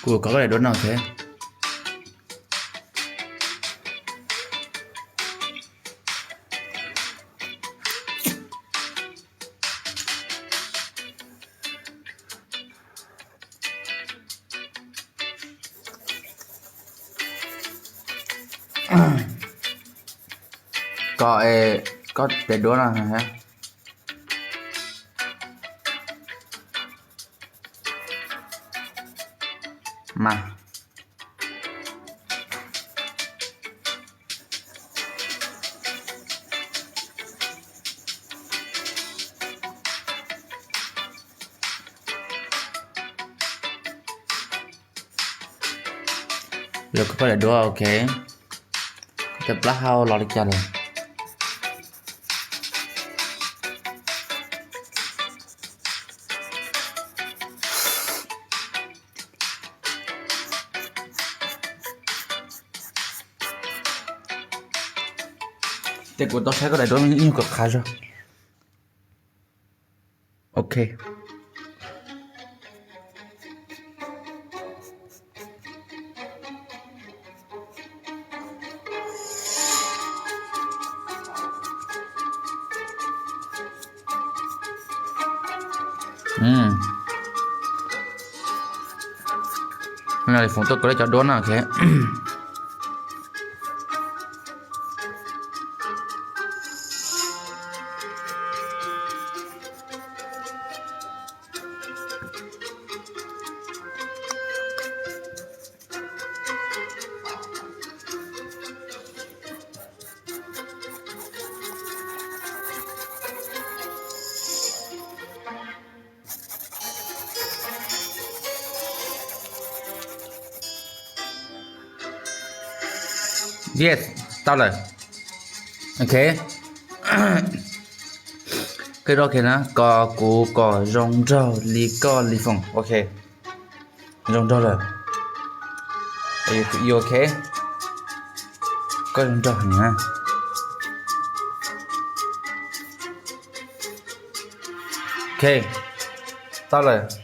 Kuv kov koj daim duab no, ok. Koj, koj daim duab no. Mas Los koj daim duab, ok. Koj cov plab hau los li cas lawm? Ces kuv tau saib koj daim duab me nyuag kom qhav zog. Ok. Foom tuaj kuv lub cov duab no, ok. Yes, tau lawm. Ok. Koj ok na, koj kuv kom zoo nraug li koj li foom. Ok. Zoo nraug lawm. Ok. Koj zoo nraug heev na. Ok. Tau lawm.